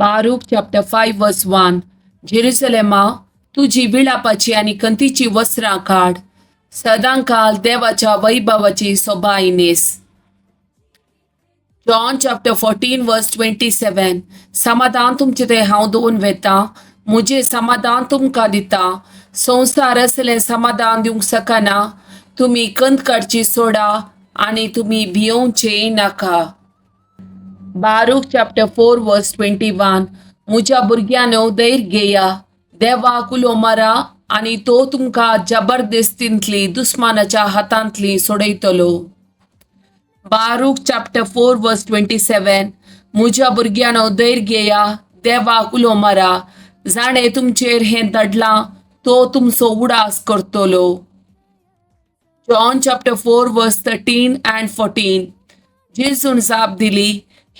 Baruch chapter 5 verse 1. जेरुसलेमा, तुजी विळापाची आनी खंतीची वस्त्रां काड, सदांकाल देवाच्या वैभवाची सोबाय न्हेस. John chapter 14 verse 27. समाधान तुमचें थंय हांव दवरून वेतां, म्हजें समाधान तुमकां दिता. संवसार असलें समाधान दिवंक शकना. तुमी खंत काडची सोडा आनी तुमी भियोवचें नाका. Baruch chapter 4 verse 21. म्हज्या भुरग्यांनो, धैर्य घेया, देवाक उलो मारा आनी तो तुमकां जबरदस्तींतली, दुस्मानाच्या हातांतली सोडयतलो. Baruch chapter 4 verse 27. म्हज्या भुरग्यांनो, धैर्य घेया, देवाक उलो मारा. जाणें तुमचेर हें धाडलां तो तुमचो उडास करतलो. John chapter 4 verse 13 and 14. जेजून जाप दिली,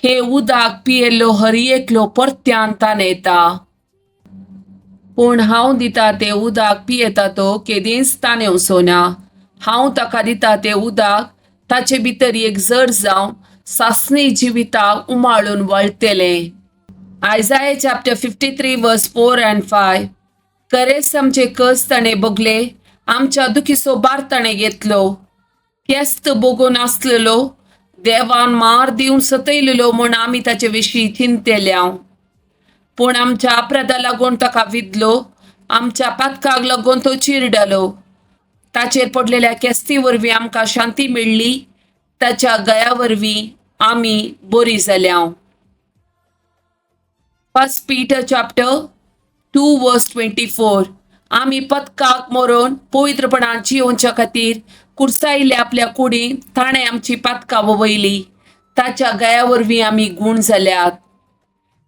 हे उदक पियेल्लो हर एकलो परत्यान तानेता, पूण हांव दिता तें उदक पियेता तो केदींच तानेवचो ना. हांव ताका दिता तें उदक ताचे भितर एक झर जावन सासणी जिविताक उमाळून वळटलें. Isaiah chapter 53 verse 4 and 5. खरेंच आमचे कश्ट ताणें भोगले, आमच्या दुखीचो भार ताणें घेतलो. केस्त भोगून आसलेलो, देवान मार दिवन सतयलेलो म्हूण आमी ताचे विशीं चिंतल्या. पूण आमच्या अपराधा लागून ताका विदलो, आमच्या पातकाक लागून तो चिरडलो. ताचेर पडलेल्या केस्ती वरवीं आमकां शांती मेळ्ळी, ताच्या गया वरवीं आमी बरी जाल्या. First Peter chapter 2 verse 24. आमी पतकाक मरोन पवित्रपणान जियोवच्या खातीर कुर्सायिल्ल्या आपल्या कुडीन ताणें आमची पातकां वयली. ताच्या गया वरवीं आमी गूण जाल्यात.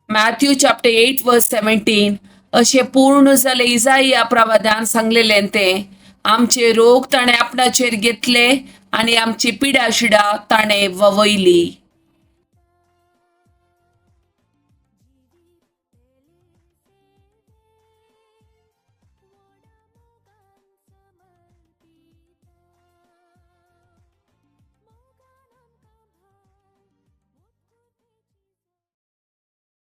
Matthew chapter 8 verse 17. अशें पूर्ण जालें इजाया प्रवादान सांगलेलें तें, आमचे रोग ताणें आपणाचेर घेतले आनी आमची पिडा शिडा ताणें ववयली.